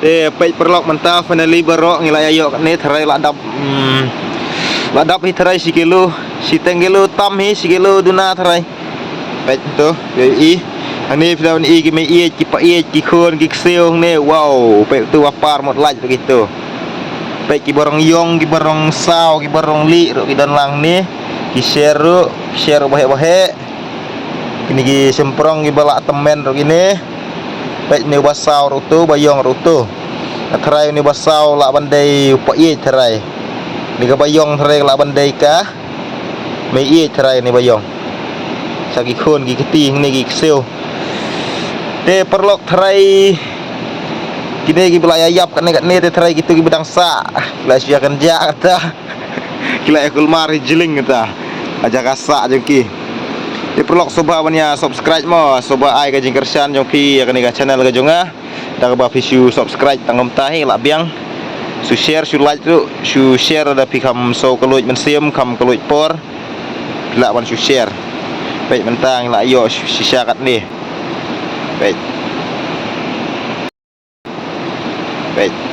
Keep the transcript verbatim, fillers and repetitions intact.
Te peit paralok, mynta finally baroh ngi la ïa ïoh katne tharai la dap. Hmm, la dap hi tharai shi kilo, shiteng kilo tam hi, shi kilo duna tharai. Peit tu, ïohi. Hangne phi lah ban i ki mei ïeit, ki pa ïeit, ki khun, ki ksiew hangne. Wow, peit tu, ba par mut lait ruh kitu. Peit ki barong ïong, ki barong saw, ki barong lieh ruh ki don lang hangne. Ki sher ruh, ki sher ruh baheh baheh. Kine ki shymprong kiba lah tymmen ruh kine. Peit une uba saw ruh tu, ba ïong ruh tu. Tharai une uba saw lah ban dei u pa ïeit tharai. Une kaba ïong tharai lah ban dei ka mei ïeit tharai, une ba ïong. Sa ki khun ki kti hangne, ki ksiew. Te paralok, tharai kine kiba la ïa ïap katne katne te tharai kitu kiba dang sah. Ki la shu ïa kynjah kata. Ki la ïa kulmar hi jling kata. Ha jaka sah jong ki. Te paralok, sngewbha ban ïa subscribe mo, sngewbha ai ka jingkyrshan jong phi ïa kane ka channel ka jong nga. Da kaba phi shu subscribe tang kumta hi, lah biang. Shu share, shu like ruh, shu share, da phi kham sngew kylluid mynsiem, kham kylluid por. Phi lah ban shu share. Peit mynta ngi la ïoh shisha katne. Peit. Peit.